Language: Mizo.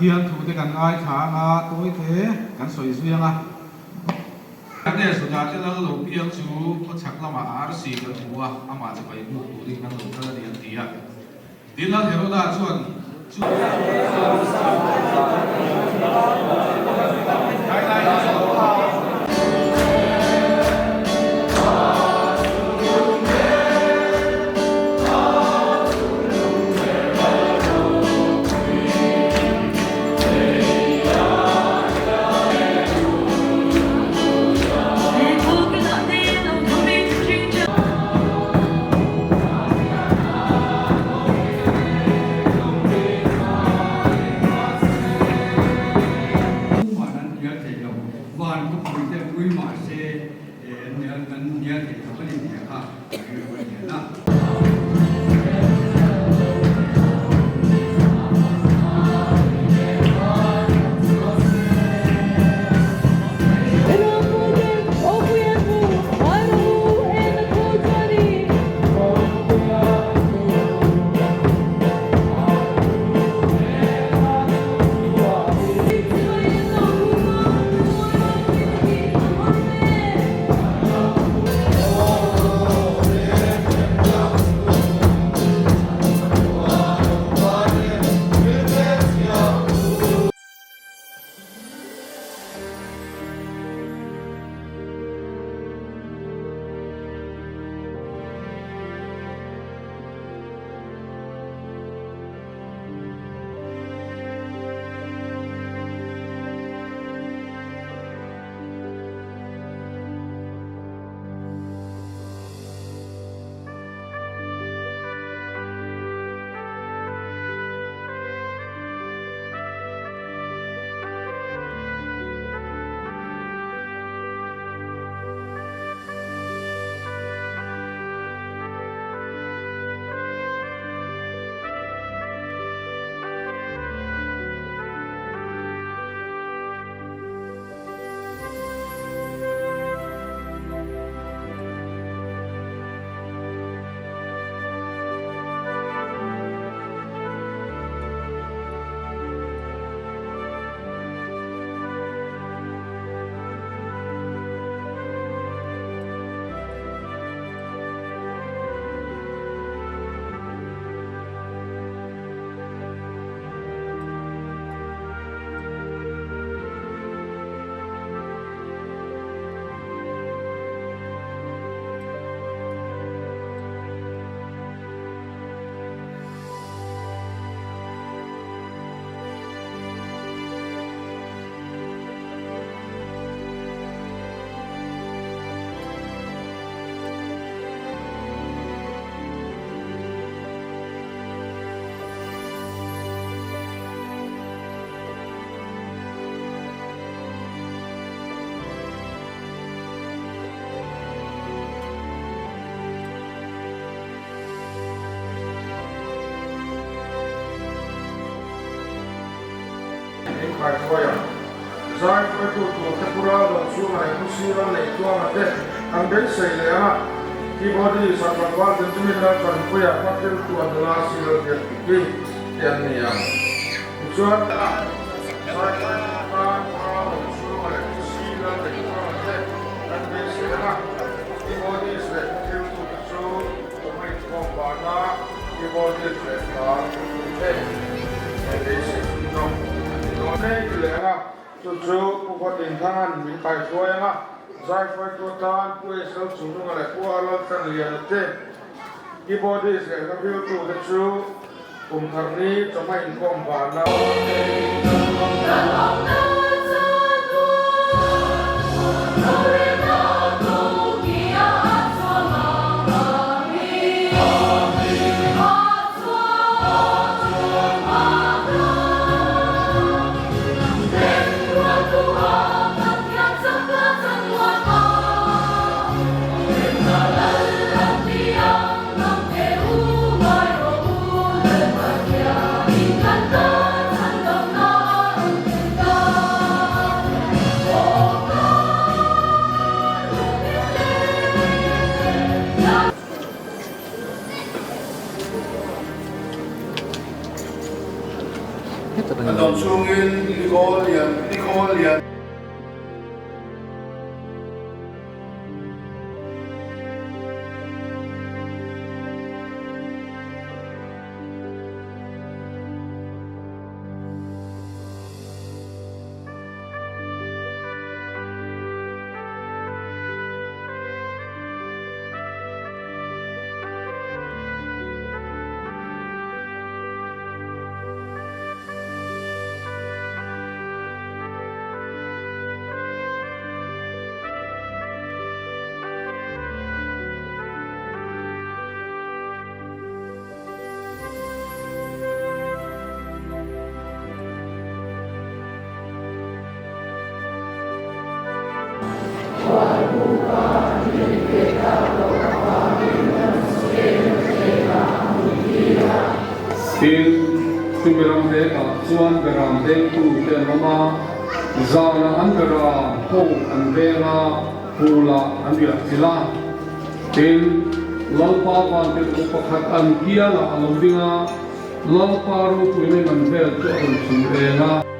Pathian thute kan ngaithla anga tawi te kan sawi zui anga. Ate Juda te lal lo piang chu khawchhak lamah a arsi kan hmu a, amah chipai buk turin kan lo kal a ni an ti a. Tin Lal Heroda chuan chu. Tuman an hnial thei lo, van khawpui te pui mahse an hnial thei lo a ni tih kha ka rilru a lian a. Inkhai hruai ang. Zai hruaitu tur te pura lo chhunga leh pu sir an neih tluanga te kan beisei leh ang a. Keyboardist a tlangval Benjamin Laltanpuia hmathiltu a nula sir a biak dik hi te an ni ang. Tichuan, zai hruaitu tan pura lo chhunga leh pu sir an neih tluanga te kan beisei ang a. Keyboardist leh hmathiltu te chu chawhmeh inkhawm vana keyboardist leh hla hruaitu te kan beisei chhunzawm a ni dawn mek ti leh ang a. Chu chu Pu Khawtinthang'an min kaihruai ang a, zai hruaitu atan Pu Esau Chungnunga leh Pu Arnold Tlangliana te, keyboardist leh hla hriltu te chu kum thar ni chawhma inkhawm vana. Tin, chumi ram vekah chuan beram vengtu te an awm a, zanah an beram ho an veng a, phulah an riah chilh a. Tin, Lalpa vantirhkoh pakhat an kiangah a lo ding a, Lalpa ropuina in an vel chu a rawn chhun eng a.